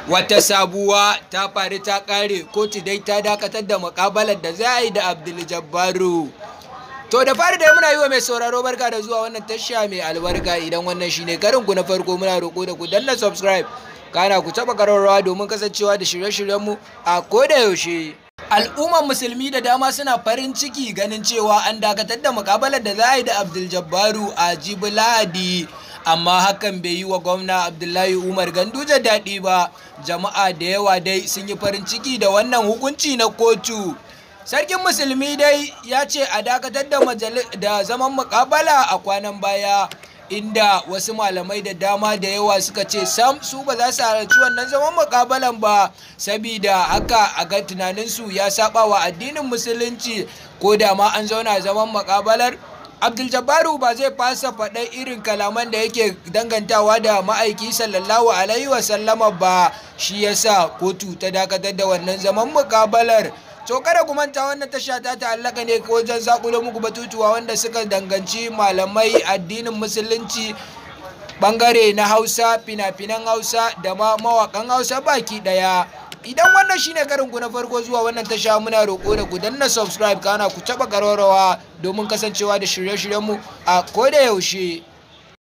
Wata sabuwa ta faru ta ƙare, kotu dai ta dakatar da muƙabalar da za a yi da Abdul Jabbaru. To da fari dai muna yi wa mai sauraro barka da zuwa wannan tasha mai albarka. Idan wannan shine karin ku na farko, muna roƙo da ku danna subscribe, kana ku taɓa ƙararrawa domin kasancewa da shirye-shiryenmu a koda yaushe. Al'ummar musulmi da dama suna farin ciki ganin cewa an dakatar da muƙabalar da za a yi da Abdul Jabbaru a jibi Lahadi. Amma hakan bai yi wa gwamna Abdullahi Umar Ganduje daɗi ba. Jama'a da yawa dai sun yi farin ciki da wannan hukunci na kotu. Sarkin musulmi dai ya ce a dakatar da zaman muƙabala a kwanan baya, inda wasu malamai da dama da yawa suka ce sam su ba za su halarci wannan zaman muƙabalan ba, sabida haka a ga tunaninsu ya saba wa addinin musulunci. Ko da ma an zauna zaman muƙabalar, Abdul Jabbaru ba zai fasa faɗan irin kalaman da yake dangantawa da ma'aiki sallallahu alaihi wasallama ba. Shi yasa kotu ta dakatar da wannan zaman muƙabalar. To kada ku manta, wannan tasha ta ta'allaka ne wajen zakulo muku batutuwa wanda suka danganci malamai, addinin musulunci, bangare na Hausa, fina-finan Hausa da ma mawakan Hausa baki daya. Idan wannan shine karin ku na farko zuwa wannan tasha, muna roƙo da ku danna subscribe, kana ku taɓa ƙararrawa domin kasancewa da shirye-shiryenmu a koda yaushe.